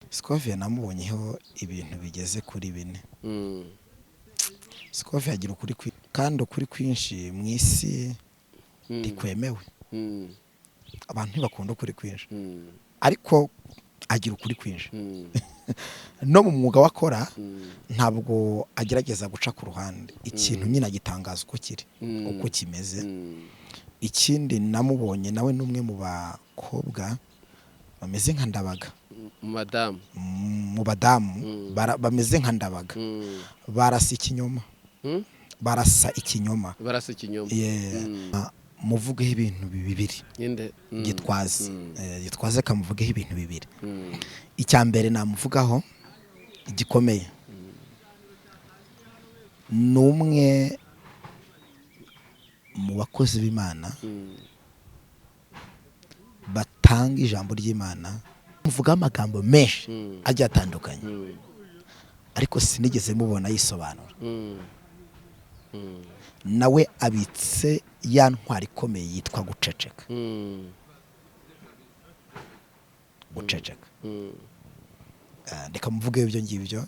Scovia namubonyeho ibintu bigeze kuri bine. Scovia agira ukuri kandi ukuri kwinshi mu isi ntikwemewe. Abantu ntibakunda ukuri kwinshi, ariko agira ukuri kwinshi. No mu mwuga wakora ntabwo agerageza guca ku ruhande ikintu, nyine agitangaza uko kiri, uko kimeze. Ikindi namubonye nawe ni umwe mu bakobwa bameze nka Ndabaga. Madamu. Mu badamu bameze nka Ndabaga, barasa ikinyoma. Barasa ikinyoma. Barasa ikinyoma. Muvugeho ibintu bibiri. Ninde? Gitwaza. Gitwaza kamuvugeho ibintu bibiri. Icya mbere namuvugaho gikomeye ni umwe mu bakozi b'Imana batanga ijambo ry'Imana. Muvuga amagambo menshi agiye atandukanye, ariko sinigeze mubona yisobanura. Nawe abitse ya ntwari ikomeye yitwa guceceka. Guceceka. Reka muvuge ibyo ngibyo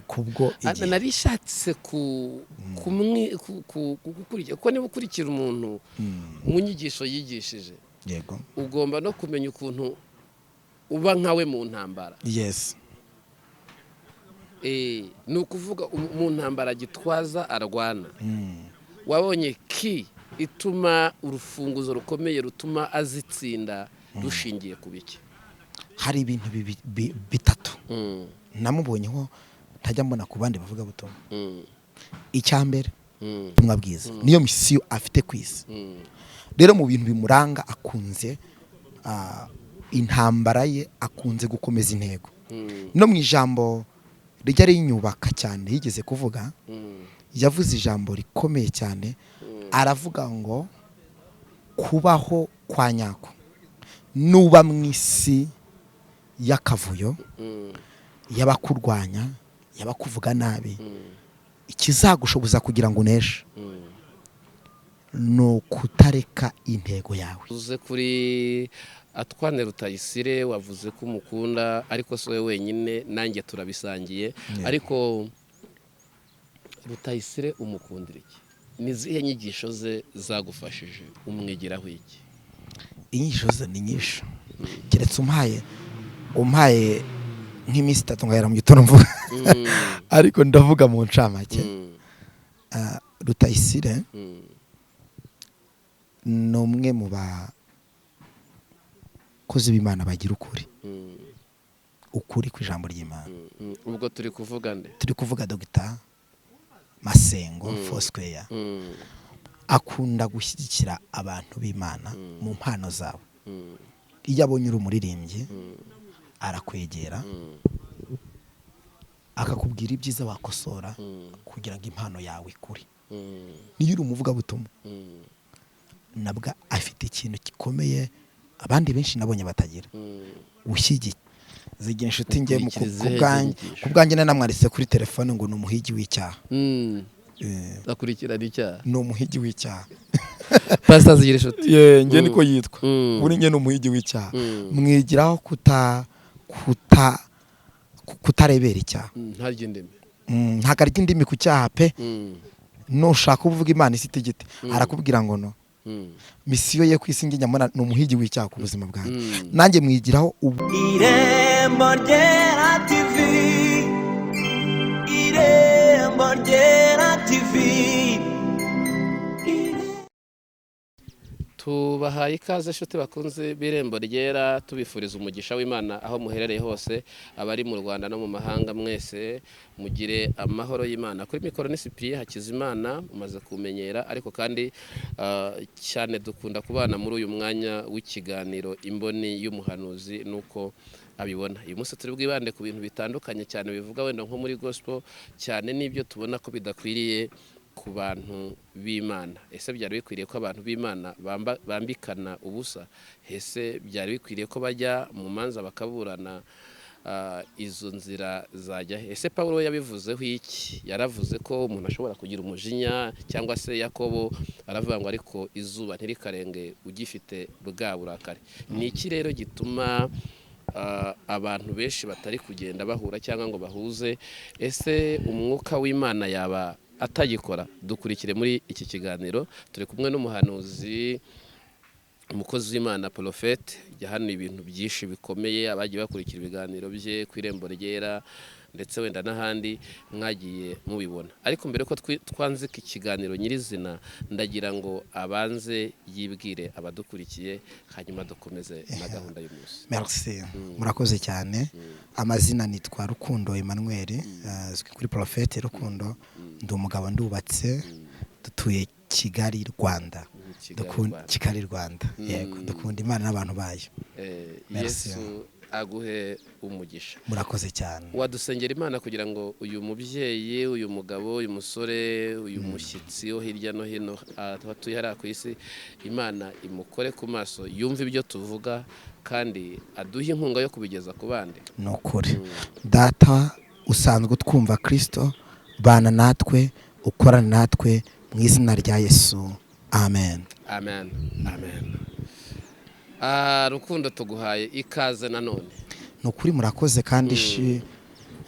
kubwo igihe. Narishatse gukurikira, kuko niba ukurikira umuntu mu nyigisho yigishije, yego, ugomba no kumenya ukuntu uba nkawe mu ntambara. Yes. Ni ukuvuga mu ntambara Gitwaza arwana, wabonye ki ituma urufunguzo rukomeye rutuma azitsinda rushingiye ku biki? Hari ibintu bitatu namubonyeho ntajya mbona ku bandi bavuga butumwa. Icya mbere, ubutumwa bwiza niyo misiyo afite ku isi. Rero mu bintu bimuranga, akunze intambara ye, akunze gukomeza intego. No mu ijambo rijya rinyubaka cyane yigeze kuvuga, yavuze ijambo rikomeye cyane, aravuga ngo kubaho kwa nyako nuba mu isi y'akavuyo, y'abakurwanya, y'abakuvuga nabi, ikizagushoboza kugira ngo uneshe ni ukutareka intego yawe. Uze kuri Atwane Rutayisire, wavuze ko umukunda, ariko si wowe wenyine, nanjye turabisangiye. Ariko Rutayisire umukundira iki? Ni izihe nyigisho ze zagufashije? Umwigiraho iki? Inyigisho ze ni nyinshi, keretse umpaye nk'iminsi 3 ngahera mu gitondo mvuga, ariko ndavuga mu ncamake. Rutayisire ni umwe mu bakozi b'Imana bagira ukuri, ukuri ku ijambo ry'Imana. Ubwo turi kuvuga nde? Turi kuvuga Dr Masengo Foursquare. Akunda gushyigikira abantu b'Imana mu mpano zabo. Iyo abonye uri umuririmbyi, arakwegera akakubwira ibyiza wakosora kugira ngo impano yawe ikure. Niyo uri umuvugabutumwa, nabwo afite ikintu gikomeye abandi benshi nabonye batagira, ushyigikiye zigira inshuti. Nge ku bwanjye nanamwanditse kuri telefone ngo ni umuhigi w'icyaha. Akurikirana icyaha. Ni umuhigi w'icyaha. Pastor zigira inshuti. Ye, nge niko yitwa. Buri nge ni umuhigi w'icyaha. Mwigiraho kutarebera icyaha. Ntarya indimi. Ntabwo arya indimi ku cyaha pe. Nushaka uvuga Imana isi itigite, arakubwira ngo no misiyo ye ku isi nge nyamara ni umuhigi w'icyaha ku buzima bwanjye. Nanjye mwigiraho ubu. Irembo Ryera TV, Irembo Ryera TV. Tubahaye ikaze inshuti bakunze b'Irembo Ryera, tubifuriza umugisha w'Imana aho muherereye hose, abari mu Rwanda no mu mahanga, mwese mugire amahoro y'Imana. Kuri mikoro ni Cyprien Hakizimana, umaze kumenyera, ariko kandi cyane dukunda kubana muri uyu mwanya w'ikiganiro Imboni y'Umuhanuzi nuko abibona. Uyu munsi turi bwibande ku bintu bitandukanye cyane bivuga wenda nko muri gospel cyane, n'ibyo tubona ko bidakwiriye ku bantu b'Imana. Ese byari bikwiriye ko abantu b'Imana bambikana ubusa? Ese byari bikwiriye ko bajya mu manza bakaburana? Izo nzira zajya he? Ese Pawulo we yabivuzeho iki? Yaravuze ko umuntu ashobora kugira umujinya, cyangwa se Yakobo aravuga ngo ariko izuba ntirikarenge ugifite bwa burakari. Ni iki rero gituma Abantu benshi batari kugenda bahura cyangwa ngo bahuze. Ese umwuka w'Imana yaba atagikora? Dukurikire muri iki kiganiro, turi kumwe n'umuhanuzi, umukozi w'Imana Prophète, yahanuye ibintu byinshi bikomeye. Abagiye bakurikira ibiganiro bye ku Irembo Ryera ndetse wenda n'ahandi mwagiye mubibona. Ariko mbere ko twanzika ikiganiro nyirizina, ndagira ngo abanze yibwire abadukurikiye, hanyuma dukomeze na gahunda y'umunsi. Merci, murakoze cyane. Amazina nitwa Rukundo Emmanuel, azwi kuri Prophète Rukundo. Ndi umugabo, ndubatse, dutuye Kigali, Rwanda. Kigali, Rwanda. Kigali, Rwanda, yego. Dukunda Imana n'abantu bayo. Merci. Yesu aguhe umugisha. Murakoze cyane. Wadusengera Imana kugira ngo uyu mubyeyi, uyu mugabo, uyu musore, uyu mushyitsi wo hirya no hino atuye hariya ku isi, Imana imukore ku maso, yumve ibyo tuvuga kandi aduhe inkunga yo kubigeza ku bandi. Ni ukuri. Data usanzwe utwumva, Kirisito, bana natwe, ukorane natwe, mu izina rya Yesu, amen. Amen, amen. Rukundo, tuguhaye ikaze nanone. Ni ukuri, murakoze, kandi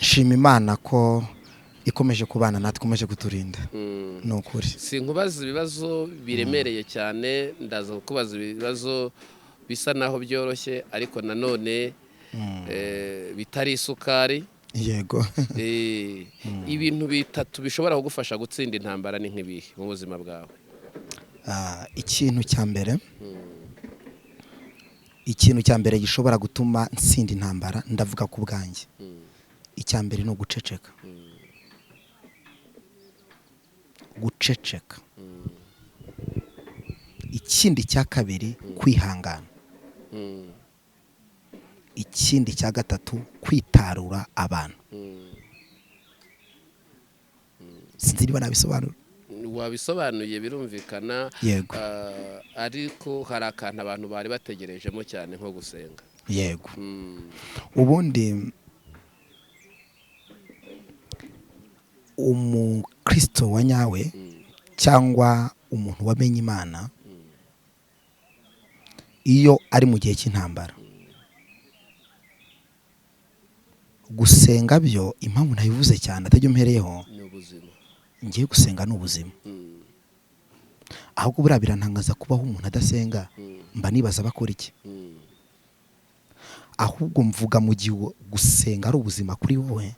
nshima Imana ko ikomeje kubana natwe, ikomeje kuturinda, ni ukuri. Sinkubaza ibibazo biremereye cyane, ndaza kukubaza ibibazo bisa naho byoroshye, ariko nanone bitari isukari. Yego. Ibintu bitatu bishobora kugufasha gutsinda intambara ni nk'ibihe mu buzima bwawe? Ikintu cya mbere gishobora gutuma ntsinda intambara, ndavuga ku bwanjye, icya mbere ni uguceceka, guceceka. Ikindi cya kabiri, kwihangana. Ikindi cya gatatu, kwitarura abantu. Sinzi niba nabisobanura. Wabisobanuye, birumvikana. Yego. Ariko hari akantu abantu bari bategerejemo cyane, nko gusenga. Yego. Ubundi umukristo wa nyawe cyangwa umuntu wamenye Imana, iyo ari mu gihe cy'intambara, gusenga byo, impamvu ntabivuze cyane atajya umpereyeho, Ni ubuzima. Ngiye gusenga ni ubuzima. Ahubwo buriya birantangaza kubaho umuntu adasenga. Mba nibaza bakora iki. Ahubwo mvuga mu gihe gusenga ari ubuzima kuri wowe,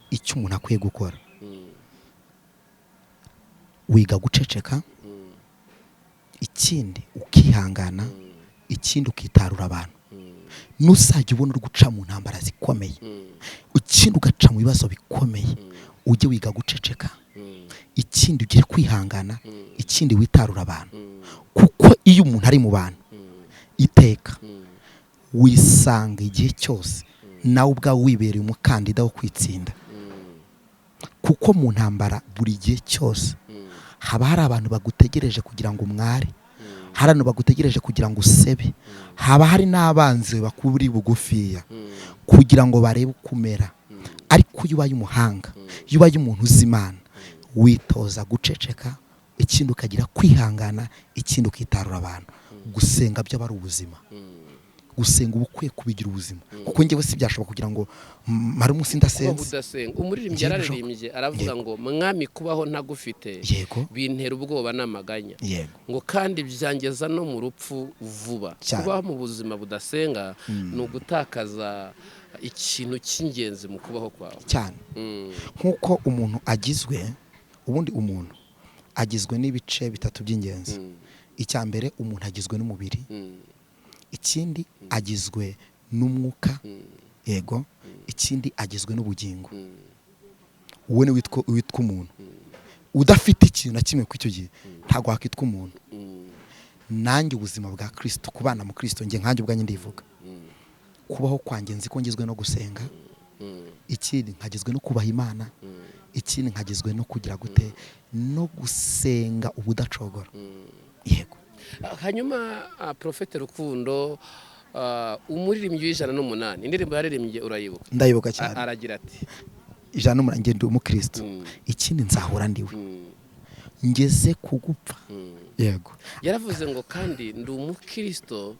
icyo umuntu akwiye gukora, wiga guceceka, ikindi ukihangana, ikindi ukitarura abantu. Nuzajya ubona uri guca mu ntambara zikomeye, ikindi ugaca mu bibazo bikomeye, ujye wiga guceceka, ikindi ugire kwihangana, ikindi witarura abantu, kuko iyo umuntu ari mu bantu iteka, wisanga igihe cyose nawe ubwawe wibereye umukandida wo kwitsinda, kuko mu ntambara buri gihe cyose haba hari abantu bagutegereje kugira ngo umware, hari abantu bagutegereje kugira ngo usebe, haba hari n'abanzi bakuri bugufiya kugira ngo barebe uko umera. Ariko iyo ubaye umuhanga, iyo ubaye umuntu uzi Imana, witoza guceceka, ikindi ukagira kwihangana, ikindi ukitarura abantu. Gusenga byo aba ari ubuzima. Gusenga uba ukwiye kubigira ubuzima, kuko njyewe si byashoboka kugira ngo mare umunsi Kubaho ndasenze. udasenga. Umuririmbyi Ngiye yararirimbye aravuga ngo: "Mwami, kubaho ntagufite bintera ubwoba n'amaganya," ngo kandi byangeza no mu rupfu vuba. Kubaho mu buzima budasenga ni ugutakaza ikintu cy'ingenzi mu kubaho kwawe. Cyane. Nk'uko umuntu agizwe, ubundi umuntu agizwe n'ibice bitatu by'ingenzi. Icya mbere, umuntu agizwe n'umubiri. Ikindi, agizwe n'umwuka, yego. Ikindi, agizwe n'ubugingo. Uwo ni witwa umuntu. Udafite ikintu na kimwe kuri icyo gihe, ntabwo wakitwa umuntu. Nanjye ubuzima bwa Kirisito, kubana mu Kirisito, njye nkanjye ubwanjye ndivuga, kubaho kwanjye nzi ko ngizwe no gusenga, ikindi nkagizwe no kubaha Imana, ikindi nkagizwe no kugira gute, no gusenga ubudacogora, yego. Hanyuma Prophète Rukundo, umuririmbyi w'108, indirimbo yaririmbye urayibuka? Ndayibuka cyane. Aragira ati: 108, ngende umukristo, ikindi nzahora ndiwe ngeze kugupfa, yego. Yaravuze ngo: "Kandi ndi umukristo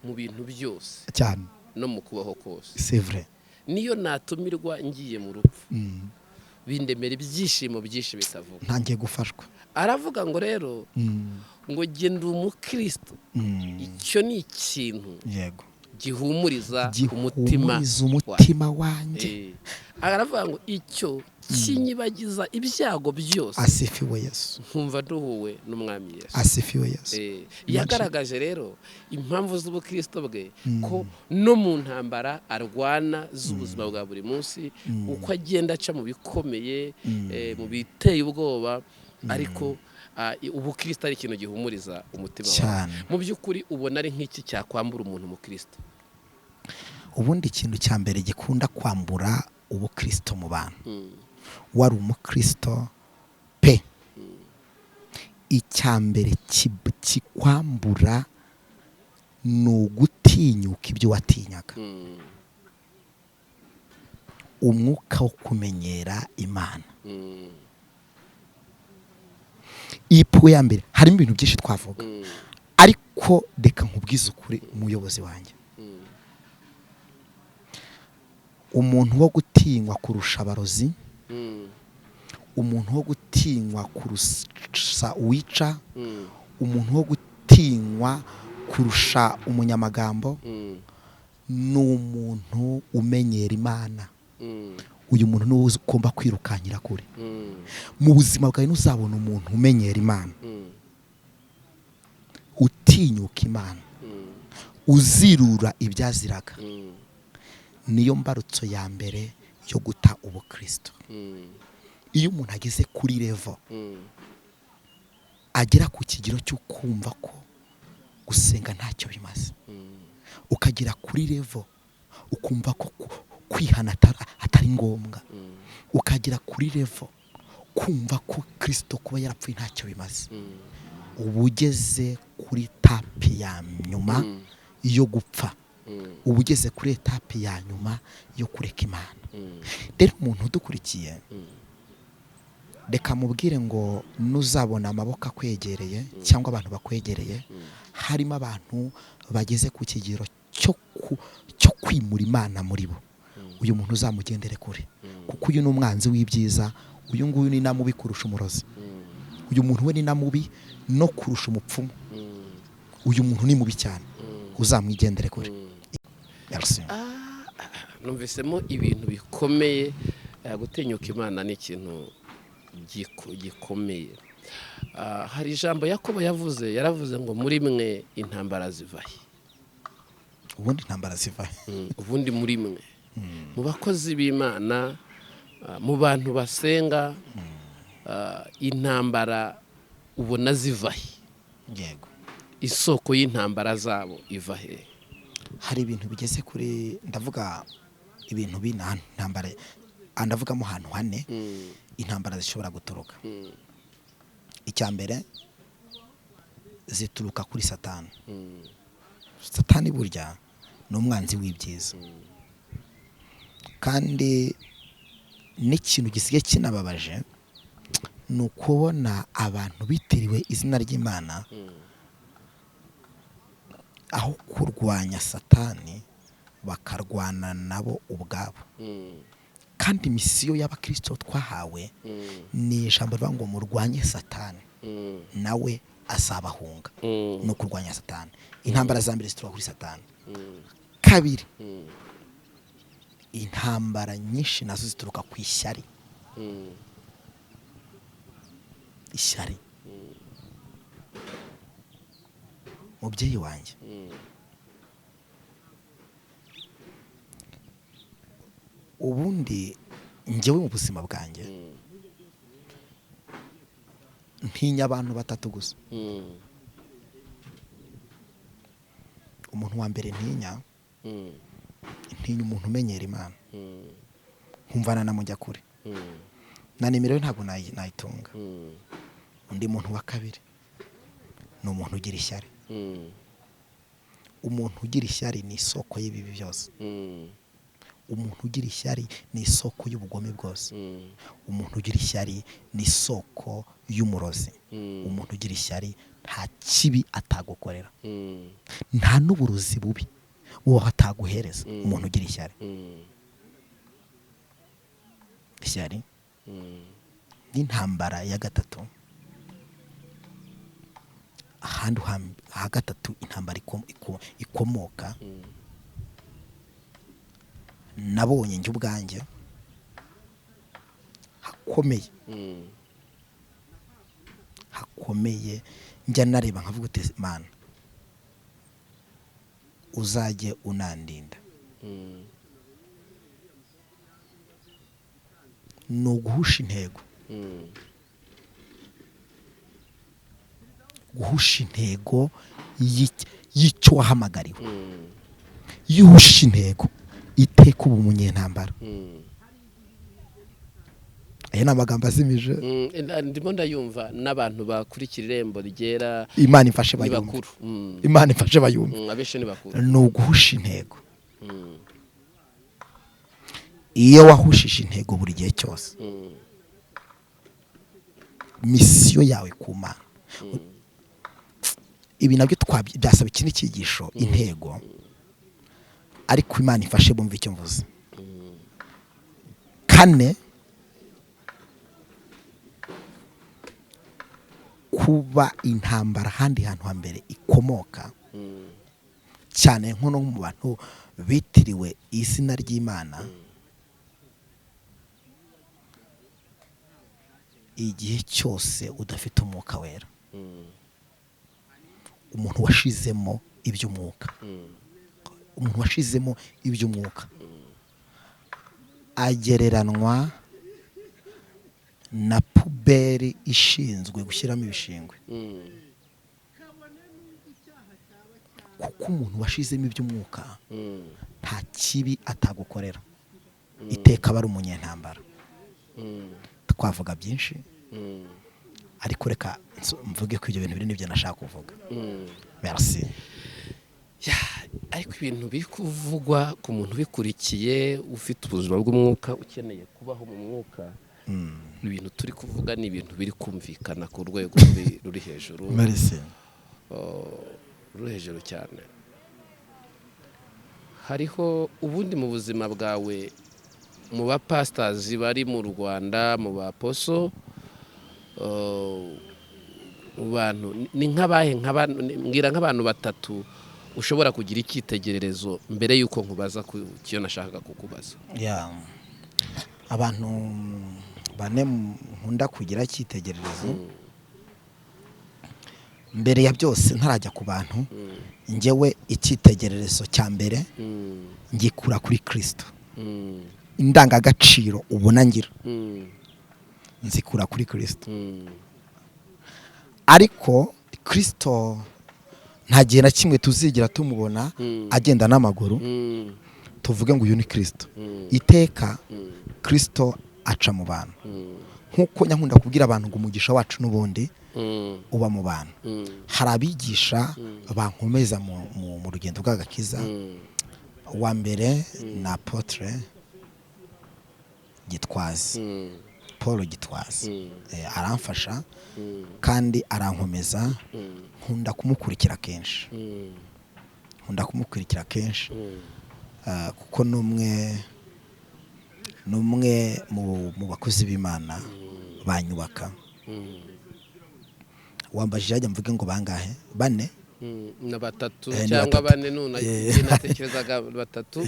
mu bintu byose." Cyane. No mu kubaho kose. C'est vrai. Niyo natumirwa ngiye mu rupfu, bindemera ibyishimo byinshi bitavuga. Ntangiye gufashwa. Aravuga ngo rero ngo genda umukristo, icyo ni ikintu gihumuriza umutima. Gihumuriza umutima wanjye. Aravuga ngo icyo kinyibagiza ibyago byose, Asifiwe Yesu. nkumva nduhuwe n'Umwami Yesu. Asifiwe Yesu. Yagaragaje rero impamvu z'ubukristo bwe, ko no mu ntambara arwana z'ubuzima bwa buri munsi, uko agenda aca mu bikomeye, mu biteye ubwoba, ariko ubukristo ari ikintu gihumuriza umutima wawe. Cyane. Mu by'ukuri ubona ari nk'iki cyakwambura umuntu umukristo? Ubundi ikintu cya mbere gikunda kwambura ubukristo mu bantu, wari umukristo pe, icya mbere kikwambura ni ugutinyuka ibyo watinyaga, umwuka wo kumenyera Imana. Iyi point ya mbere harimo ibintu byinshi twavuga, ariko reka nkubwize ukuri, umuyobozi wanjye, umuntu wo gutinywa kurusha abarozi, umuntu wo gutinywa kurusha uwica, umuntu wo gutinywa kurusha umunyamagambo, ni umuntu umenyera Imana. Uyu muntu niwe ugomba kwirukankira kure. Mu buzima bwawe ntuzabona umuntu umenyera Imana, utinyuka Imana, uzirura ibyaziraga. Niyo mbarutso ya mbere yo guta ubukristo. Iyo umuntu ageze kuri level, agera ku kigero cyo kumva ko gusenga ntacyo bimaze, ukagera kuri level ukumva ko kwihana atari ngombwa, ukagera kuri level kumva ko Kirisito kuba yarapfuye ntacyo bimaze, uba ugeze kuri étape ya nyuma yo gupfa, uba ugeze kuri étape ya nyuma yo kureka Imana. Rero umuntu udukurikiye, reka mubwire ngo nuzabona amaboko akwegereye cyangwa abantu bakwegereye, harimo abantu bageze ku kigero cyo kwimura Imana muri bo, uyu muntu uzamugendere kure, kuko uyu ni umwanzi w'ibyiza. Uyu nguyu ni na mubi kurusha umurozi. Uyu muntu we ni na mubi no kurusha umupfumu. Uyu muntu ni mubi cyane, uzamwigendere kure. Merci. Numvisemo ibintu bikomeye. Gutinyuka Imana ni ikintu gikomeye. Hari ijambo Yakobo yavuze, yaravuze ngo muri mwe intambara zivahe? Ubundi intambara zivahe? Ubundi muri mwe, mu bakozi b'Imana, mu bantu basenga, intambara ubona zivahe? Isoko y'intambara zabo iva he? Hari ibintu bigeze kuri, ndavuga ibintu bine hano, intambara ndavugamo ahantu hane intambara zishobora guturuka. Icya mbere, zituruka kuri Satani. Satani burya ni umwanzi w'ibyiza, kandi n'ikintu gisigaye kinababaje ni ukubona abantu bitiriwe izina ry'Imana, aho kurwanya Satani bakarwana nabo ubwabo. Kandi mission y'abakirisito twahawe ni ijambo rivuga ngo murwanye Satani, nawe azabahunga. Ni ukurwanya Satani. Intambara za mbere zituruka kuri Satani. Kabiri, intambara nyinshi nazo zituruka ku ishyari. Ishyari, mubyeyi wanjye, ubundi njyewe mu buzima bwanjye ntinya abantu batatu gusa. Umuntu wa mbere ntinya, ntinya umuntu umenyera Imana, nkumva nanamujya kure, na nimero ye ntabwo nayitunga. Undi muntu wa kabiri ni umuntu ugira ishyari. Umuntu ugira ishyari ni isoko y'ibibi byose. Umuntu ugira ishyari ni isoko y'ubugome bwose. Umuntu ugira ishyari ni isoko y'umurozi. Umuntu ugira ishyari nta kibi atagukorera, nta n'uburozi bubi. Uwo ataguhereza umuntu ugira ishyari. Ishyari n'intambara ya gatatu, ahandi aha gatatu intambara ikomoka, nabonye njye ubwanjye hakomeye, hakomeye, njya nareba nkavuga uti: "Mana, uzajye unandinda." Ni uguhusha intego. Guhusha intego y'icyo wahamagariwe. Iyo uhusha intego, iteka uba umunyentambara. Aya ni amagambo azimije. Ndimo ndayumva n'abantu bakurikira Irembo Ryera. Imana imfashe ni bayumve. bakuru. Imana imfashe bayumve. Abenshi ni bakuru. Ni uguhusha intego. Iyo wahushije intego buri gihe cyose, mission yawe ku Mana, ibi nabyo byasaba ikindi cyigisho, intego, ariko Imana ifashe bumve icyo mvuze. Kane, kuba intambara ahandi hantu hambere ikomoka cyane, nko no mu bantu bitiriwe izina ry'Imana, igihe cyose udafite Umwuka Wera, umuntu washizemo iby'umwuka, umuntu washizemo iby'umwuka agereranwa na poubelle ishinzwe gushyiramo ibishingwe, kuko umuntu washizemo iby'umwuka nta kibi atagukorera, iteka aba ari umunyentambara. Twavuga byinshi, ariko reka mvuge ko ibyo bintu biri nibyo nashaka kuvuga. Merci. Ya, ariko ibintu biri kuvugwa ku muntu ubikurikiye, ufite ubuzima bw'umwuka, ukeneye kubaho mu mwuka, ibintu turi kuvuga ni ibintu biri kumvikana ku rwego ruri hejuru. Merci. Ruri hejuru cyane. Hariho ubundi mu buzima bwawe, mu ba pastors bari mu Rwanda, mu ba apostle, mu bantu ni nk'abahe, mbwira nk'abantu batatu ushobora kugira icyitegererezo mbere y'uko nkubaza ku cyo nashakaga kukubaza. Ya, abantu bane nkunda kugira icyitegererezo, mbere ya byose ntarajya ku bantu, njyewe icyitegererezo cya mbere ngikura kuri Kristo. Indangagaciro ubona ngira nzikura kuri Kristo. Ariko Kristo nta gihe na kimwe tuzigira tumubona agenda n'amaguru, tuvuge ngo uyu ni Kristo. Iteka Kristo aca mu bantu, nk'uko nyankunda kubwira abantu ngo umugisha wacu n'ubundi uba mu bantu. Hari abigisha bankomeza mu rugendo rw'agakiza. Uwa mbere ni Apôtre Gitwaza, Paul Gitwaza. Aramfasha kandi arankomeza. Nkunda kumukurikira kenshi, nkunda kumukurikira kenshi, kuko ni umwe mu bakozi b'Imana banyubaka. Wambajije hajya mvuge ngo bangahe? Bane? Na batatu Ni cyangwa batatu. bane nuna. Natekerezaga batatu.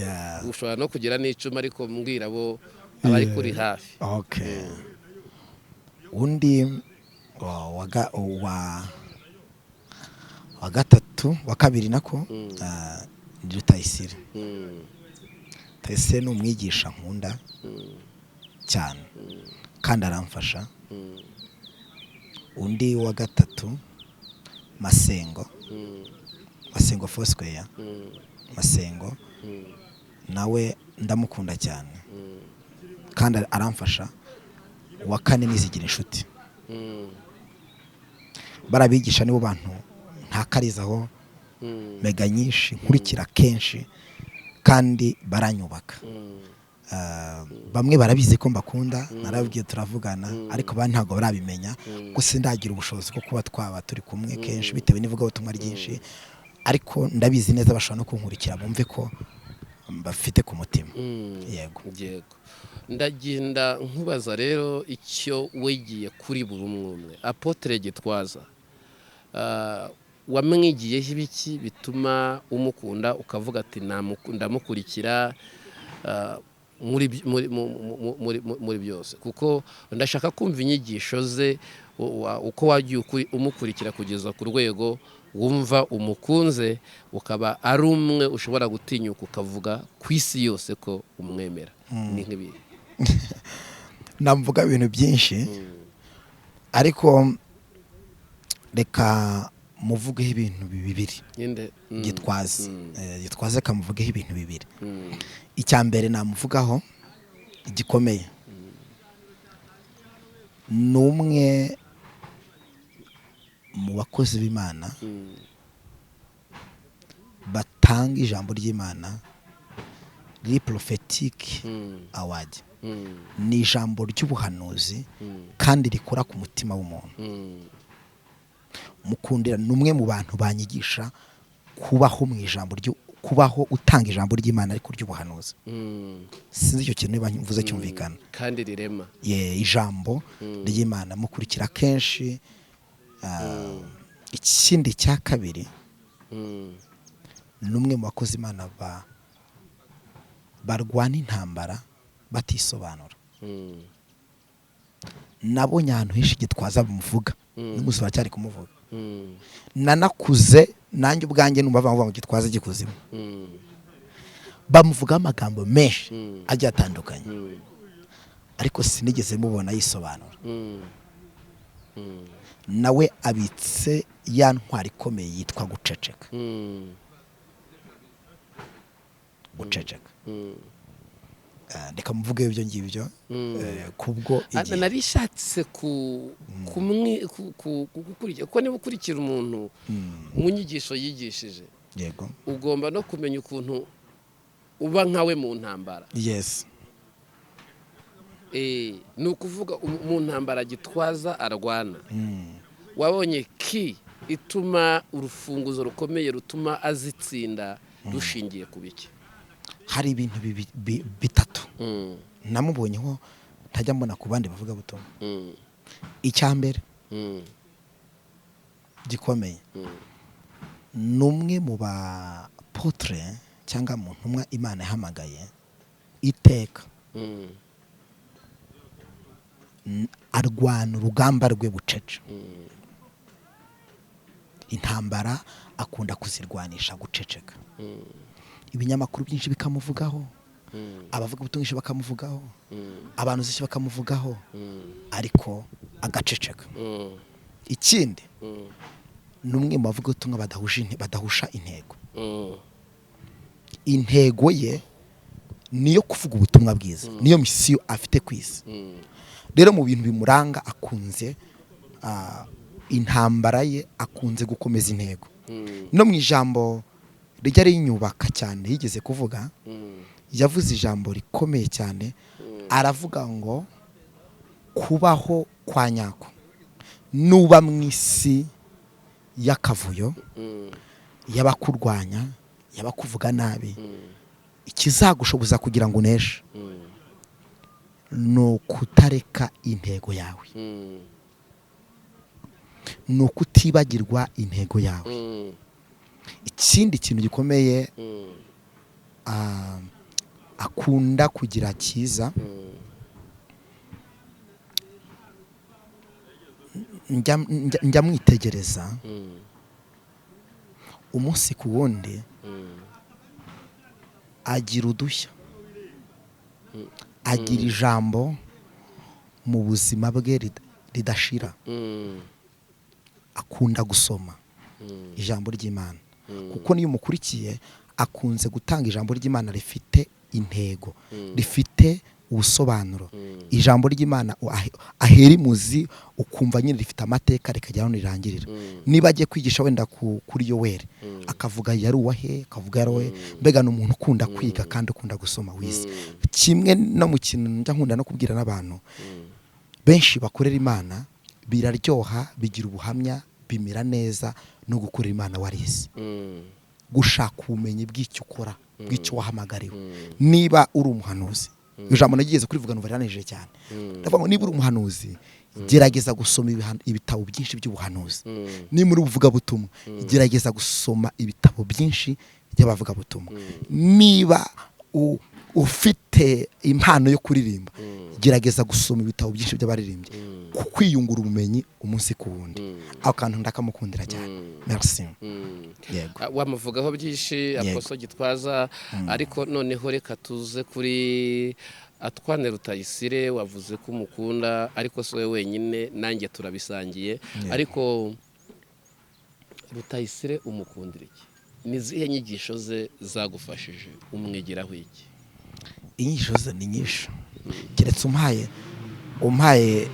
Ushobora no kugira n'icumi, ariko mbwira abo abari kuri hafi. Okay, undi wa gatatu, wa kabiri nako, ni Rutayisire. Rutayisire ni umwigisha nkunda cyane kandi aramfasha. Undi wa gatatu, Masengo, Masengo Foursquare. Masengo nawe ndamukunda cyane kandi aramfasha. Uwa kane nizigira inshuti. Barabigisha, nibo bantu ntakarizaho mega nyinshi, nkurikira kenshi kandi baranyubaka. Bamwe barabizi ko mbakunda, narababwiye turavugana, ariko abandi ntabwo barabimenya, kuko sindagira ubushobozi bwo kuba twaba turi kumwe kenshi bitewe n'ivugabutumwa ryinshi. Ariko ndabizi neza bashobora no kunkurikira bumve ko bafite ku mutima. Yego. Yego, ndagenda nkubaza rero icyo wigiye kuri buri umwe umwe. Apôtre Gitwaza, wamwigiyeho ibiki bituma umukunda, ukavuga ati: "Ndamukurikira muri byose"? Kuko ndashaka kumva inyigisho ze, uko wagiye umukurikira kugeza ku rwego wumva umukunze, ukaba ari umwe ushobora gutinyuka ukavuga ku isi yose ko umwemera. Ni nk'ibi. Navuga ibintu byinshi, ariko reka muvugeho ibintu bibiri. Nyinde? Gitwaza. Gitwaza kamuvugeho ibintu bibiri. Icya mbere namuvugaho gikomeye ni umwe mu bakozi b'Imana batanga ijambo ry'Imana riri prophetic award. Ni ijambo ry'ubuhanuzi kandi rikora ku mutima w'umuntu. Mukundira ni umwe mu bantu banyigisha kubaho mu ijambo ryo kubaho, utanga ijambo ry'Imana ariko ry'ubuhanuzi. Sinzi icyo kintu niba mvuze cyumvikana. Kandi rirema. Ye, ijambo ry'Imana mukurikira kenshi. Ikindi cya kabiri, ni umwe mu bakozi Imana barwana intambara batisobanura. Nabonye ahantu henshi Gitwaza bamuvuga, n'umunsi baracyari kumuvuga. Nanakuze nanjye ubwanjye numva bavuga ngo Gitwaza gikuzimu. Bamuvugaho amagambo menshi agiye atandukanye, ariko sinigeze mubona yisobanura. Nawe abitse ya ntwari ikomeye yitwa guceceka. Guceceka. Reka muvuge ibyo ngibyo kubwo igihe. Narishatse ku kumwe gukurikira, kuko niba ukurikira umuntu mu nyigisho yigishije, ugomba no kumenya ukuntu uba nkawe mu ntambara. Ni ukuvuga mu ntambara Gitwaza arwana, wabonye ki ituma urufunguzo rukomeye rutuma azitsinda rushingiye ku biki? Hari ibintu bitatu namubonyeho ntajya mbona ku bandi bavuga butumwa. Icya mbere gikomeye, ni umwe mu ba apôtre cyangwa mu ntumwa Imana yahamagaye iteka. Arwana urugamba rwe bucece. Intambara akunda kuzirwanisha guceceka. Ibinyamakuru byinshi bikamuvugaho, abavuga ubutumwa benshi bakamuvugaho, abantu benshi bakamuvugaho, ariko agaceceka. Ikindi, ni umwe mu bavuga ubutumwa badahusha intego. Intego ye niyo kuvuga ubutumwa bwiza, niyo mission afite ku isi. Rero mu bintu bimuranga, akunze intambara ye akunze gukomeza intego. No mu ijambo rijya rinyubaka cyane yigeze kuvuga, yavuze ijambo rikomeye cyane, aravuga ngo kubaho kwa nyako nuba mu isi y'akavuyo, y'abakurwanya, y'abakuvuga nabi, ikizagushoboza kugira ngo uneshe ni ukutareka intego yawe, ni ukutibagirwa intego yawe. Ikindi kintu gikomeye, akunda kugira cyiza, njya mwitegereza umunsi ku wundi, agira udushya, agira ijambo mu buzima bwe ridashira. Akunda gusoma ijambo ry'Imana, kuko niyo umukurikiye akunze gutanga ijambo ry'Imana rifite intego, rifite ubusobanuro, ijambo ry'Imana ahera imuzi, ukumva nyine rifite amateka, rikajya aho rirangirira. Niba agiye kwigisha wenda kuri Yoweri, akavuga yari uwahe, akavuga yari uwahe. Mbega ni umuntu ukunda kwiga kandi ukunda gusoma, wize. Kimwe no mu kintu njya nkunda no kubwira n'abantu benshi bakorera Imana, biraryoha, bigira ubuhamya. Bimera neza no gukorera Imana warize, gushaka ubumenyi bw'icyo ukora, bw'icyo wahamagariwe. Niba uri umuhanuzi, ijambo nagigeze kurivuga numva riranejeje cyane, ndavuga ngo niba uri umuhanuzi, gerageza gusoma ibitabo byinshi by'ubuhanuzi. Niba uri ubuvugabutumwa, gerageza gusoma ibitabo byinshi by'abavugabutumwa. Niba ufite impano yo kuririmba, gerageza gusoma ibitabo byinshi by'abaririmbyi, kwiyungura ubumenyi umunsi ku wundi. Ako kantu ndakamukundira cyane. Merci. Yego. Wamuvugaho byinshi Apostle Gitwaza, ariko noneho reka tuze kuri Antoine Rutayisire. Wavuze ko umukunda, ariko si wowe wenyine, nanjye turabisangiye. Ariko Rutayisire umukundira iki? Ni izihe nyigisho ze zagufashije? Umwigiraho iki? Inyigisho ze ni nyinshi, keretse umpaye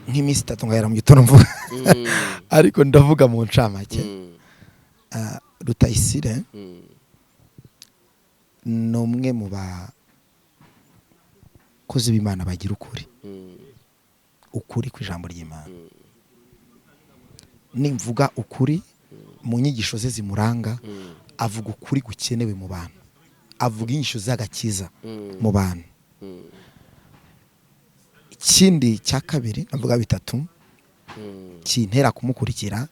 nk'iminsi 3 ngahera mu gitondo mvuga, ariko ndavuga mu ncamake. Rutayisire ni umwe mu bakozi b'Imana bagira ukuri, ukuri ku ijambo ry'Imana. Nimvuga ukuri, mu nyigisho ze zimuranga, avuga ukuri gukenewe mu bantu, avuga inyigisho z'agakiza mu bantu. Ikindi cya kabiri, navuga bitatu kintera kumukurikira,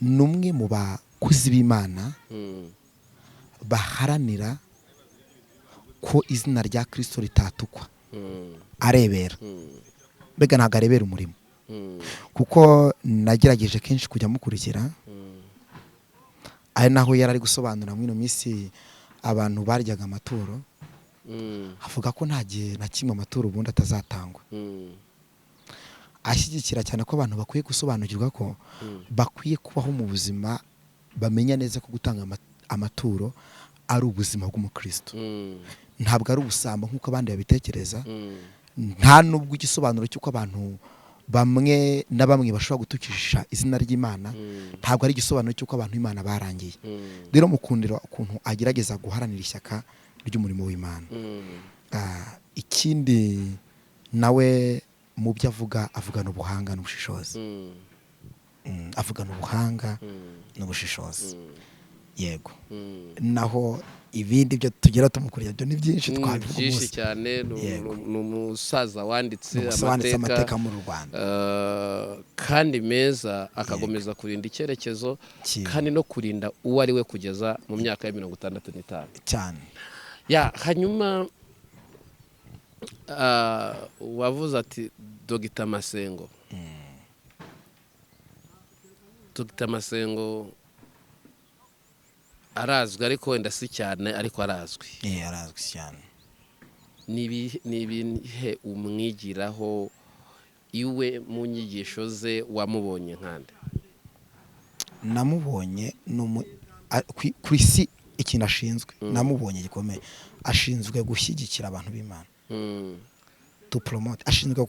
ni umwe mu bakozi b'Imana baharanira ko izina rya Kristo ritatukwa. Arebera, mbega ntabwo arebera umurimo, kuko nagerageje kenshi kujya mukurikira, ari naho yari ari gusobanura muri ino minsi abantu baryaga amaturo, avuga ko nta gihe na kimwe amaturo ubundi atazatangwa. Ashyigikira cyane ko abantu bakwiye gusobanukirwa ko bakwiye kubaho mu buzima bamenya neza ko gutanga amaturo ari ubuzima bw'umukristo, ntabwo ari ubusambo nk'uko abandi babitekereza. Nta nubwo igisobanuro cy'uko abantu bamwe na bamwe bashobora gutukisha izina ry'Imana, ntabwo ari igisobanuro cy'uko abantu Imana barangiye. Rero mukundira ukuntu agerageza guharanira ishyaka ry'umurimo w'Imana. Ikindi nawe mu byo avuga, avugana ubuhanga n'ubushishozi. Avugana ubuhanga n'ubushishozi, yego. Naho ibindi byo tugira tumukurira byo ni byinshi, twabivuga byinshi umunsi. cyane. Yego. Ni umusaza wanditse Ni umusaza wanditse amateka amateka muri Rwanda, kandi meza, akakomeza kurinda icyerekezo kandi no kurinda uwo ari we kugeza mu myaka ya 65. Cyane. Ya, hanyuma wavuze ati Dogita Masengo, Dogita Masengo arazwi, ariko wenda si cyane, ariko arazwi. Arazwi cyane. Ni ibihe umwigiraho iwe mu nyigisho ze? Wamubonye nkande? Namubonye ku isi ikintu ashinzwe namubonye gikomeye, ashinzwe gushyigikira abantu b'Imana, to promote, ashinzwe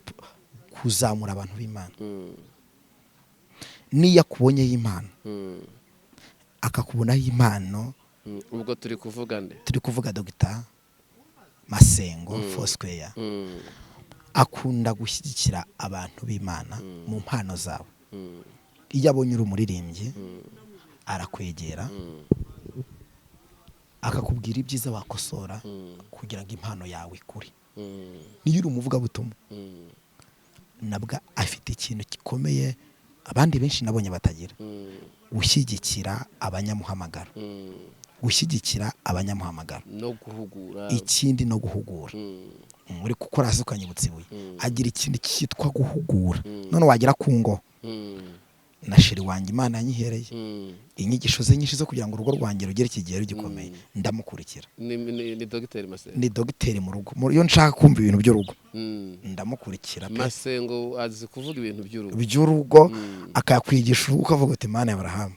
kuzamura abantu b'Imana. Niyo akubonyeho impano, akakubonaho impano. Ubwo turi kuvuga nde? Turi kuvuga Dogita Masengo Foursquare. Akunda gushyigikira abantu b'Imana mu mpano zabo. Iyo abonye uri umuririmbyi, arakwegera, akakubwira ibyiza wakosora kugira ngo impano yawe ikure. Niyo uri umuvugabutumwa, nabwo afite ikintu gikomeye abandi benshi nabonye batagira: gushyigikira abanyamuhamagaro, gushyigikira abanyamuhamagaro. No guhugura. Ikindi no guhugura. Uri gukora hasi ukanyibutsa ibuye. Agira ikindi cyitwa guhugura. None wagera ku ngo, na chéri wanjye Imana yanyihereye inyigisho ze nyinshi zo kugira ngo urugo rwanjye rugere ikigero gikomeye, ndamukurikira. Ni Dogiteri Masengo. Ni dogiteri mu rugo. Iyo nshaka kumva ibintu by'urugo, ndamukurikira pe. Masengo azi kuvuga ibintu by'urugo. By'urugo, akakwigisha urugo, ukavuga uti: "Mana ya Aburahamu,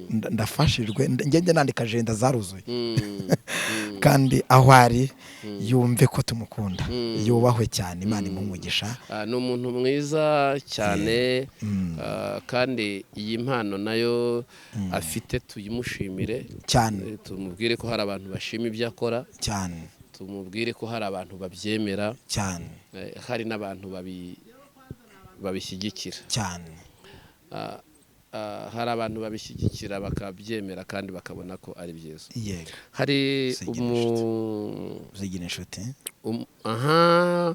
ndafashijwe." Njye nandika agenda zaruzuye. Kandi aho ari yumve ko tumukunda, yubahwe cyane, Imana imuhe umugisha. Ni umuntu mwiza cyane, kandi iyi mpano nayo afite tuyimushimire cyane. Tumubwire ko hari abantu bashima ibyo akora, cyane, tumubwire ko hari abantu babyemera, cyane, hari n'abantu Babishyigikira cyane. Hari abantu babishyigikira bakabyemera kandi bakabona ko ari byiza. Yego. Hari Zigira Zigira Inshuti. Aha.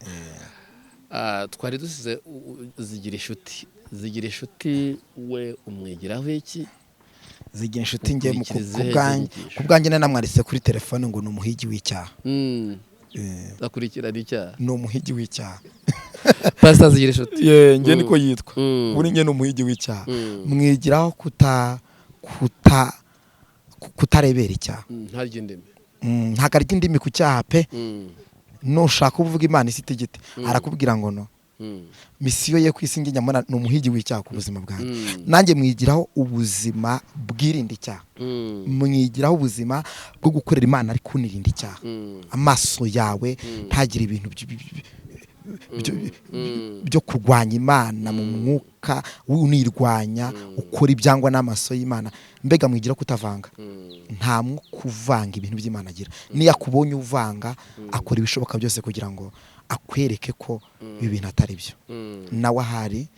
Twari dusize Zigira Inshuti. Zigira Inshuti we umwigiraho iki? Zigira Inshuti nge Ukurikira ku izihe bwanjye, nyigisho? ku bwanjye nanamwanditse kuri telefone ngo ni umuhigi w'icyaha. Akurikirana icyaha. Ni umuhigi w'icyaha. Pastor Zigira Inshuti. Ye, nge niko yitwa. Buri nge ni umuhigi w'icyaha. Mwigiraho kutarebera icyaha. Ntarya indimi. Ntabwo arya indimi ku cyaha pe. Nushaka uvuga Imana isi itigite, arakubwira ngo no. Mission ye ku isi nge nyamara ni umuhigi w'icyaha ku buzima bwanjye. Nanjye mwigiraho ubuzima bwirinda icyaha. Mwigiraho ubuzima bwo gukorera Imana ariko unirinda icyaha. Amaso yawe ntagire ibintu byo kurwanya Imana mu mwuka, unirwanya ukora ibyangwa n'amaso y'Imana. Mbega mwigira kutavanga. Nta mwuka uvanga ibintu by'Imana agira. Niyo akubonye uvanga, akora ibishoboka byose kugira ngo akwereke ko ibi bintu atari byo. Nawe ahari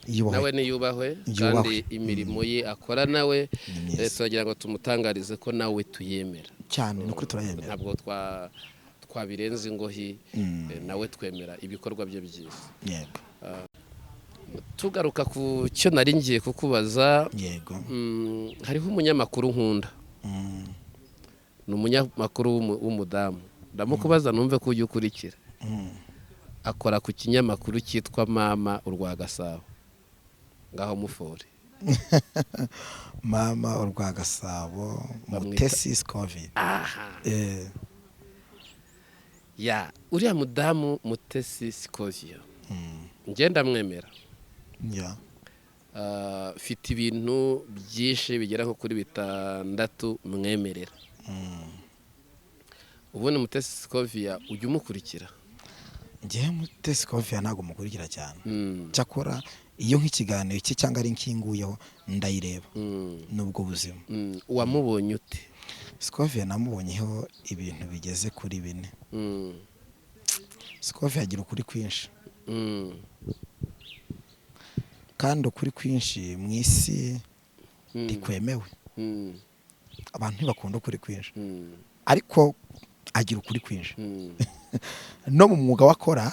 yubahwe. Nawe niyubahwe. Yubahwe. Kandi imirimo ye akora nawe Ni myiza. Turagira ngo tumutangarize ko nawe tuyemera. Cyane, ni ukuri turayemera. Ntabwo twabirenza ingohi. Nawe twemera ibikorwa bye byiza. Yego. Tugaruka ku cyo nari ngiye kukubaza. Yego. Hariho umunyamakuru nkunda. Ni umunyamakuru w'umudamu. Ndamukubaza numve ko ujya ukurikira. Akora ku kinyamakuru cyitwa Mama Urwa Gasabo. Ngaho mufore. Mama Urwa Gasabo. Bamwita- Mutesi Scovia. Aha. Ya, uriya mudamu Mutesi Scovia, ngenda mwemera. Mfite ibintu byinshi bigera nko kuri bitandatu mwemerera. Ubundi Mutesi Scovia ujya umukurikira? Njyewe Mutesi Scovia ntabwo mukurikira cyane. Cyakora iyo nk'ikiganiro cye cyangwa ari nkinguyeho ndayireba. Nubwo buzima. Wamubonye ute? Scovia namubonyeho ibintu bigeze kuri bine. Scovia agira ukuri kwinshi. Kandi ukuri kwinshi mu isi ntikwemewe. Abantu ntibakunda ukuri kwinshi. Ariko agira ukuri kwinshi. No mu mwuga wakora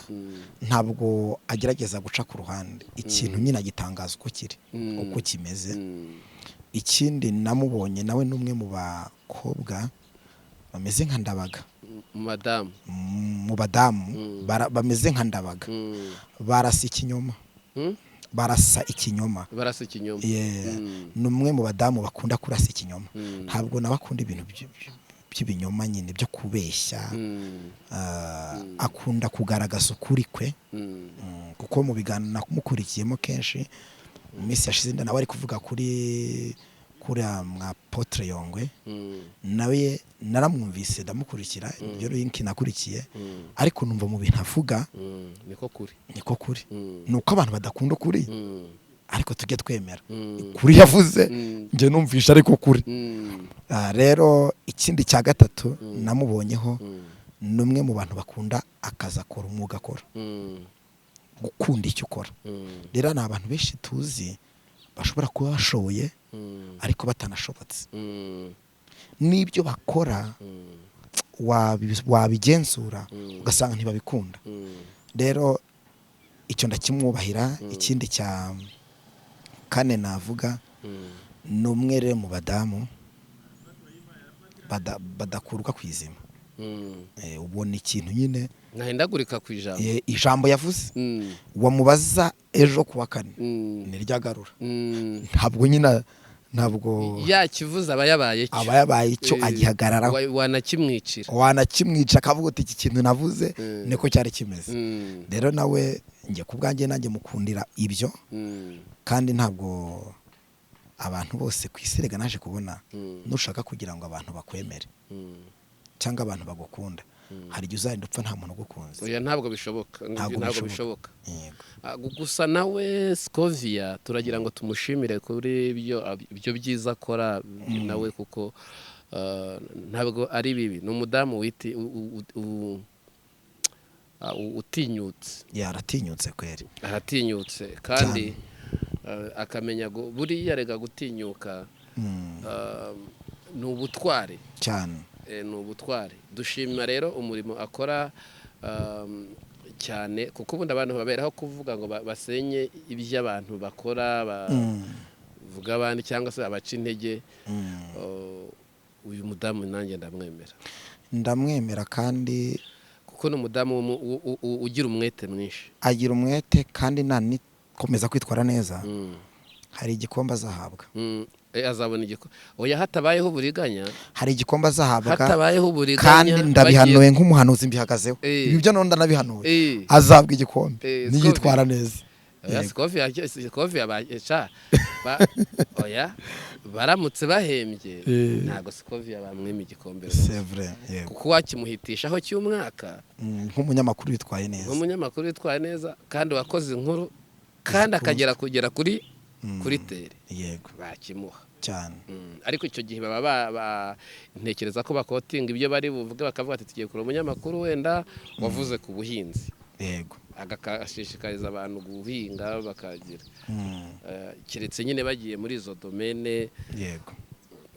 ntabwo agerageza guca ku ruhande. Ikintu nyine agitangaza uko kiri, uko kimeze. Ikindi namubonye, nawe ni umwe mu bakobwa bameze nka Ndabaga. Madamu. Mu badamu bameze nka Ndabaga. Barasa ikinyoma. Barasa ikinyoma. Barasa ikinyoma. Yeah. Ni umwe mu badamu bakunda kurasa ikinyoma. Ntabwo nawe akunda ibintu by'ibinyoma nyine byo kubeshya. Akunda kugaragaza ukuri kwe. Kuko mu biganiro namukurikiyemo kenshi mu minsi yashize, nawe ari kuvuga kuri kuriya mwa Apotre Yongwe. Nawe naramwumvise, ndamukurikira, ibyo link nakurikiye, ariko numva mu bintu avuga Niko kuri. Niko kuri. Ni uko abantu badakunda ukuri. Ariko tujye twemera kuri yavuze. Njye numvisha ariko kuri. Rero ikindi cya gatatu namubonyeho, ni umwe mu bantu bakunda akazi akora, umwuga akora. Gukunda icyo ukora. Rero ni abantu benshi tuzi bashobora kuba bashoboye ariko batanashobotse. N'ibyo bakora wabigenzura ugasanga ntibabikunda. Rero icyo ndakimwubahira. Ikindi cya kane navuga, ni umwe rero mu badamu badakurwa ku izima. Ubona ikintu nyine Ntahindagurika ku ijambo. Ijambo yavuze, wamubaza ejo kuwa kane, niryo agarura. Ntabwo nyine, ntabwo Yakivuze aba yabaye cyo. Aba yabaye icyo. Agihagararaho. Wanakimwicira. Wanakimwica akavuga uti iki kintu navuze niko cyari kimeze. Rero nawe njye ku bwanjye nanjye mukundira ibyo. Kandi ntabwo abantu bose ku isi, rega naje kubona, nushaka kugira ngo abantu bakwemere cyangwa abantu bagukunda, hari igihe uzagenda upfa nta muntu ugukunze. Oya, ntabwo bishoboka. Ntabwo Ntabwo bishoboka. bishoboka. Yego. Gusa nawe Scovia turagira ngo tumushimire kuri ibyo byiza akora nawe, kuko ntabwo ari bibi. Ni umudamu witi Utinyutse. Yaratinyutse kweri. Aratinyutse kandi akamenya buriya rega gutinyuka ni ubutwari cyane. Ni ubutwari. Dushima rero umurimo akora cyane, kuko ubundi abantu baberaho kuvuga ngo basenye ibyo abantu bakora, bavuga abandi cyangwa se abaca intege. Uyu mudamu nanjye ndamwemera. Ndamwemera kandi kuko ni umudamu ugira umwete mwinshi. Agira umwete kandi nanikomeza kwitwara neza hari igikombe azahabwa. Azabona igikombe. Oya, hatabayeho uburiganya. Hari igikombe azahabwa. Hatabayeho uburiganya. Kandi ndabihanuye nk'umuhanuzi, mbihagazeho. Ibi byo none ndanabihanuye. Azabwa igikombe niyitwara neza. Oya, Sikovi abaca. Oya, baramutse bahembye ntago Sikovi bamwima igikombe. C'est vrai. Yego. Kuko wakimuhitishaho cy'umwaka nk'umunyamakuru witwaye neza. Nk'umunyamakuru witwaye neza kandi wakoze inkuru kandi akagera kugera kuri tere. Yego. Bakimuha cyane. Ariko icyo gihe baba ntekereza ko bakotinga ibyo bari buvuge, bakavuga ati tugiye kureba umunyamakuru wenda wavuze ku buhinzi. Yego. Agashishikariza abantu guhinga bakagira. Keretse nyine bagiye muri izo domaine. Yego.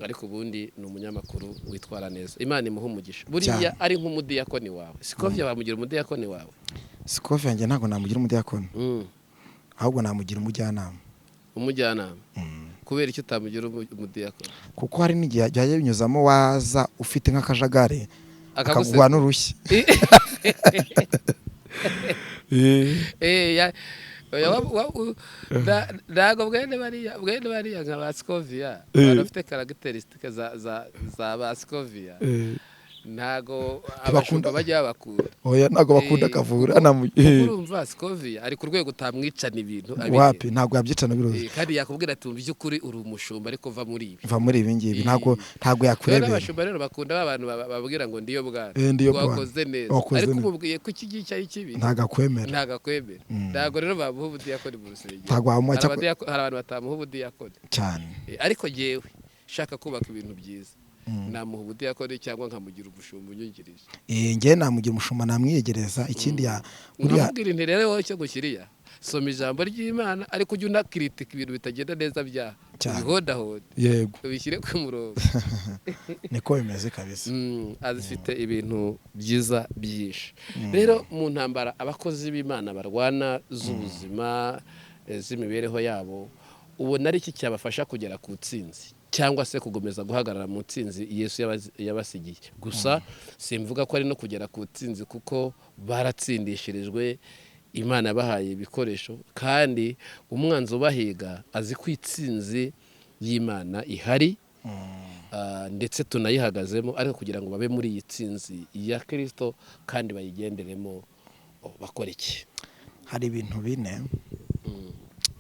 Ariko ubundi ni umunyamakuru witwara neza. Imana imuha umugisha. Buriya ari nk'umudiyakoni wawe. Sikovi bamugira umudiyakoni wawe. Sikovi yanjye ntago namugira umudiyakoni. Ahubwo namugira umujyanama. Umujyanama. Kubera icyo utamugira umudiyakoni? Kuko hari n'igihe ajya binyuzamo waza ufite nk'akajagari akaguha n'urushyi. Ntago bwene bariya nka ba Sikovia bafite caracteristics za ba Sikovia, ntago abashumba bajya babakunda. Oya, ntago bakunda kavura. Urumva Sikovia ari ku rwego utamwicana ibintu wapi, ntago yabyicana biroze. Kandi yakubwira ati mu by'ukuri uri umushumba ariko va muri ibi. Va muri ibi ngibi ntago yakurebera. Abashumba rero bakunda abantu bababwira ngo ndiyo bwana wakoze neza, ariko umubwiye ko iki gihe ari kibi ntago akwemera. Ntago akwemera. Ntago rero bamuha ubudiyakoni mu rusengero. Ntago bamuha. Hari abantu batamuha ubudiyakoni cyane. Ariko jewe shaka kubaka ibintu byiza namuha ubudiyakoni cyangwa nkamugira umushumba unyungirije. Nge namugira umushumba namwiyegereza. Ikindi ya buriya nti rero wowe cyo gushyiriya soma ijambo ry'Imana ariko ujye unakritika ibintu bitagenda neza bya bihondahonda. Yego. Ubishyire ku murongo. Niko bimeze kabisa. Azifite ibintu byiza byinshi. Rero mu ntambara abakozi b'Imana barwana z'ubuzima z'imibereho yabo, ubona ari iki cyabafasha kugera ku ntsinzi cyangwa se kugomeza guhagarara mu ntsinzi Yesu yabasigiye? Gusa simvuga ko ari no kugera ku ntsinzi kuko baratsindishirijwe, Imana bahaye ibikoresho kandi umwanzi ubahiga azi ko itsinzi y'Imana ihari ndetse tunayihagazemo, ariko kugira ngo babe muri iyi tsinzi ya Kristo kandi bayigenderemo bakora iki? Hari ibintu bine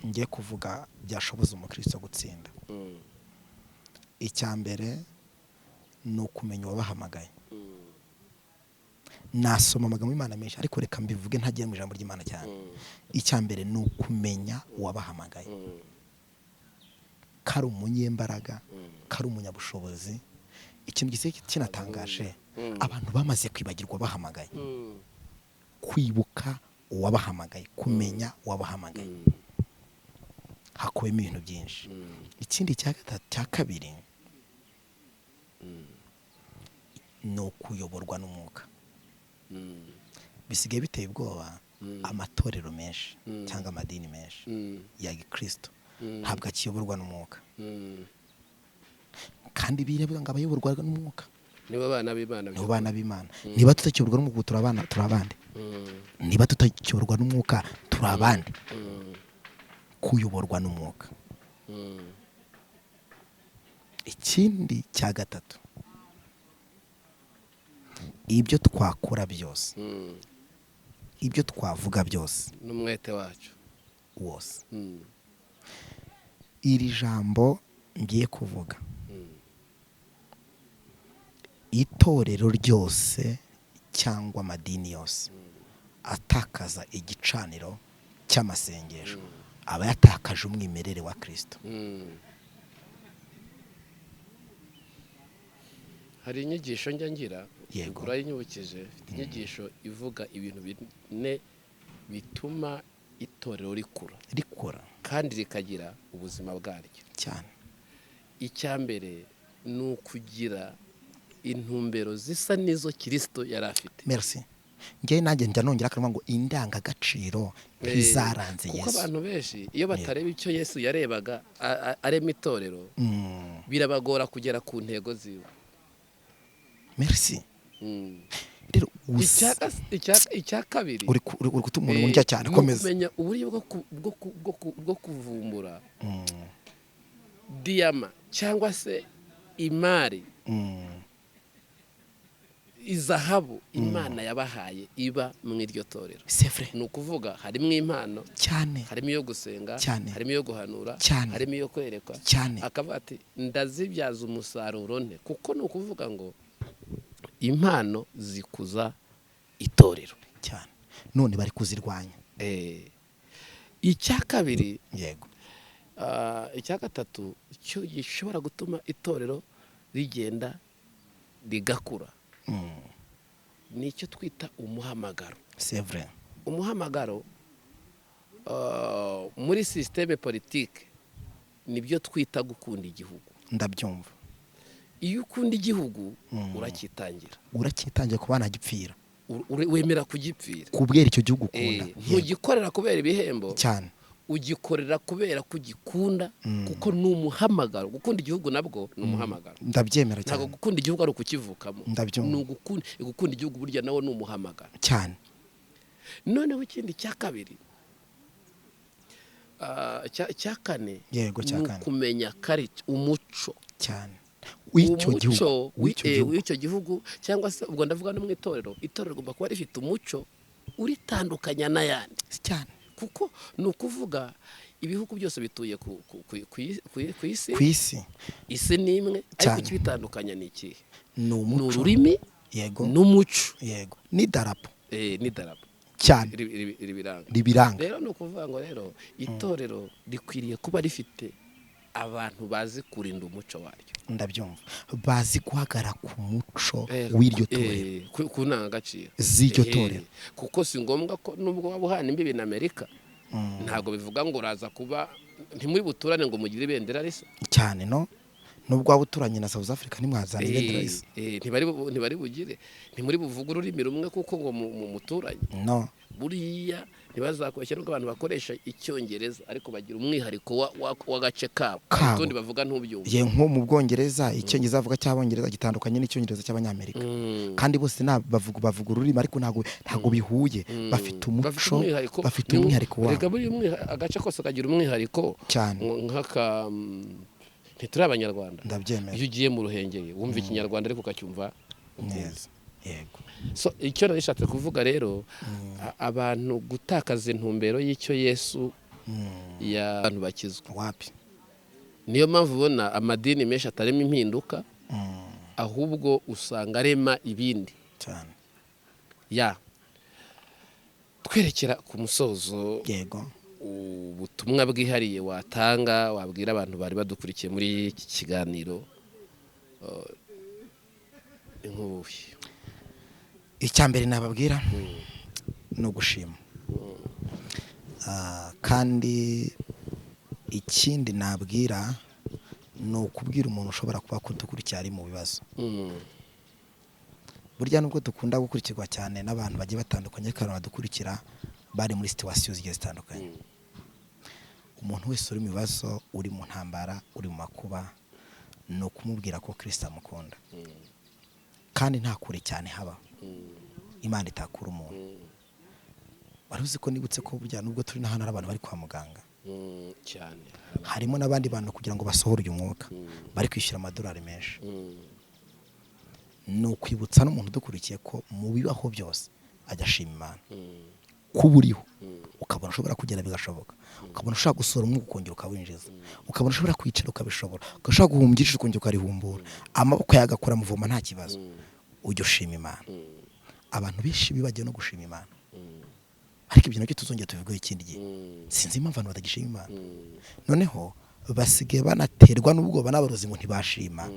ngiye kuvuga byashoboza umukristo gutsinda. Icya mbere ni ukumenya uwabahamagaye. Nasoma amagambo y'Imana menshi ariko reka mbivuge ntagiye mu ijambo ry'Imana cyane. Icya mbere ni ukumenya uwabahamagaye, kari umunyembaraga, kari umunyabushobozi. Ikintu gisigaye kinatangaje, abantu bamaze kwibagirwa bahamagaye. Kwibuka uwabahamagaye, kumenya uwabahamagaye, hakubiyemo ibintu byinshi. Ikindi cya gatatu cya kabiri ni ukuyoborwa n'umwuka. Bisigaye biteye ubwoba, amatorero menshi cyangwa amadini menshi ya Gikristo ntabwo akiyoborwa n'umwuka. Kandi birevuga ngo abayoborwa n'umwuka nibo bana b'Imana. Nibo bana b'Imana. Niba tutakiyoborwa n'umwuka turabana turabande. Niba tutakiyoborwa n'umwuka turabande. Kuyoborwa n'umwuka. Ikindi cya gatatu, ibyo twakora byose, ibyo twavuga byose, n'umwete wacu wose, iri jambo ngiye kuvuga, itorero ryose cyangwa amadini yose atakaza igicaniro cy'amasengesho aba yatakaje umwimerere wa Kristo. Hari inyigisho njya ngira Yego. Urayinyibukije, mfite inyigisho ivuga ibintu 4 bituma itorero rikura rikora kandi rikagira ubuzima bwaryo. Cyane. Icya mbere ni ukugira intumbero zisa n'izo Kirisito yari afite. Merci. Njye nanjye njya nongera akavuga ngo indangagaciro ntizaranze Kuko Yesu. abantu benshi iyo batareba icyo Yesu yarebaga arema itorero, birabagora kugera ku ntego ziwe. Merci. Rero Icya kabiri, uri gutuma umuntu ndya cyane, komeza. Kumenya uburyo bwo kuvumbura diyama cyangwa se imari, izahabu Imana yabahaye iba mu iryo torero. C'est vrai. Ni ukuvuga harimo impano cyane, harimo iyo gusenga cyane, harimo iyo guhanura cyane, harimo iyo kwerekwa cyane. Akavuga ati ndazibyaza umusaruro nte, kuko ni ukuvuga ngo impano zikuza itorero cyane. None bari kuzirwanya. Icya kabiri, yego, icya gatatu cyo gishobora gutuma itorero rigenda rigakura ni icyo twita umuhamagaro. C'est vrai. Umuhamagaro muri système politique nibyo twita gukunda igihugu. Ndabyumva. Iyo ukunda igihugu urakitangira. Urakitangira kuba nagipfira. Wemera kugipfira. Kubwera icyo gihugu ukunda. Ntugikorera kubera ibihembo. Cyane. Ugikorera kubera kugikunda, kuko ni umuhamagaro. Gukunda igihugu nabwo ni umuhamagaro. Ndabyemera cyane. Ntabwo gukunda igihugu ari ukukivukamo. Ndabyumva. Ni gukunda igihugu burya nawo ni umuhamagaro. Cyane. Noneho ikindi cya kabiri, cya kane, yego, cya kane, kumenya karite, umuco. Cyane. W'icyo gihugu, w'icyo gihugu, cyangwa se ubwo ndavuga no mu itorero. Itorero rigomba kuba rifite umuco uritandukanya n'ayandi. Cyane. Kuko ni ukuvuga ibihugu byose bituye ku isi, ku isi, isi ni imwe, ariko ikibitandukanya ni ikihe? Ni umuco, ni ururimi, yego, n'umuco, yego, n'idarapo, n'idarapo cyane ribiranga. Rero ni ukuvuga ngo rero itorero rikwiriye kuba rifite abantu bazi kurinda umuco waryo. Ndabyumva, bazi guhagarara ku muco w'iryo torero, ku ndangagaciro z'iryo torero. Kuko si ngombwa ko nubwo waba uhana imbibi na Amerika, ntabwo bivuga ngo uraza kuba ntimuri buturane ngo mugire ibendera risa. Cyane. No nubwo waba uturanye na South Africa ntimwazana ibendera risa. Ntibari bugire, ntimuri buvuge ururimi rumwe kuko ngo muturanye. No buriya ntibazakoresha nubwo abantu bakoresha icyongereza, ariko bagira umwihariko w'agace kabo, utundi bavuga ntubyumve. Ye nko mu Bwongereza icyongereza bavuga cy'abongereza gitandukanye n'icyongereza cy'abanyamerika, kandi bose bavuga ururimi ariko ntago bihuye. Bafite umuco, bafite umwihariko wabo. Reka buri agace kose kagira umwihariko cyane. Nk'aka ntituri abanyarwanda. Ndabyemera. Iyo ugiye mu Ruhengeri wumva ikinyarwanda ariko ukacyumva neza. Yego. So icyo nashatse kuvuga rero, abantu gutakaza intumbero y'icyo Yesu y'abantu bakizwa wapi. Niyo mpamvu ubona amadini menshi atarimo impinduka, ahubwo usanga arema ibindi cyane. Ya twerekera ku musozo. Yego. Ubutumwa bwihariye watanga, wabwira abantu bari badukurikiye muri iki kiganiro inkubi. Icya mbere nababwira ni ugushima, kandi ikindi nabwira ni ukubwira umuntu ushobora kuba kudukurikira ari mu bibazo. Burya nubwo dukunda gukurikirwa cyane n'abantu bagiye batandukanye, ariko abantu badukurikira bari muri situation zigiye zitandukanye. Umuntu wese uri mu bibazo, uri mu ntambara, uri mu makuba, ni ukumubwira ko Kristo amukunda, kandi nta kure cyane haba Imana itakura umuntu. Wari uzi ko nibutse ko burya nubwo turi n'ahantu hari abantu bari kwa muganga cyane, harimo n'abandi bantu kugira ngo basohore uyu mwuka bari kwishyura amadolari menshi. Ni ukwibutsa n'umuntu udukurikiye ko mu bibaho byose ajya ashima Imana, kuba uriho ukabona ushobora kugera bigashoboka, ukabona ushobora gusohora umwuka ukongera ukawinjiza, ukabona ushobora kwicara ukabishobora, ukabona guhumbya ijisho ukongera ukarihumbura, amaboko yagakora muvoma nta kibazo, ujya ushima Imana. Abantu benshi bibagiwe no gushima Imana, ariko ibyo nabyo tuzongera tubivugeho ikindi gihe. Sinzi impamvu abantu batagishima Imana. Noneho basigaye banaterwa n'ubwoba n'abarozi ngo ntibashima.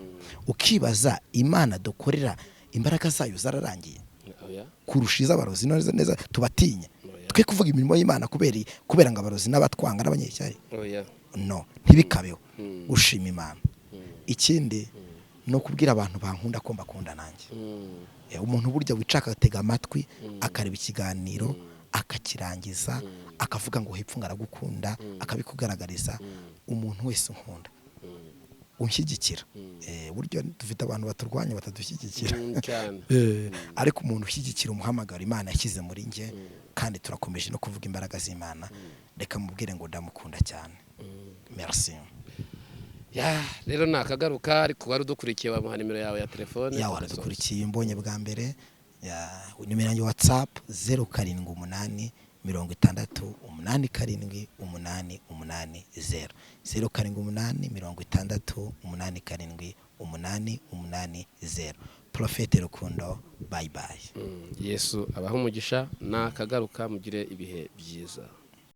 Ukibaza Imana dukorera Imbaraga zayo zararangiye Oya. kurusha iz'abarozi neza neza tubatinye. Oya. Twe kuvuga imirimo y'Imana kubera ngo abarozi n'abatwanga n'abanyeshyari. Oya. No, ntibikabeho. Gushima Imana. Ikindi ni ukubwira abantu bankunda ko mbakunda nanjye. Umuntu burya wica agatega amatwi, akareba ikiganiro akakirangiza, akavuga ngo hepfo ngo aragukunda, akabikugaragariza. Umuntu wese unkunda, unshyigikira, burya dufite abantu baturwanya, batadushyigikira. Cyane. Ariko umuntu ushyigikira umuhamagaro Imana yashyize muri njye, kandi turakomeje no kuvuga imbaraga z'Imana, reka mubwire ngo ndamukunda cyane. Merci. Ya, rero nakagaruka. Ariko wari udukurikiye, wamuha nimero yawe ya telefone Yawe tugasoza. Waradukurikiye mbonye bwa mbere ya, nimero yanjye WhatsApp 0786087880, 0786087880. Prophète Rukundo, bye bye. Yesu abaha umugisha. Nakagaruka, mugire ibihe byiza.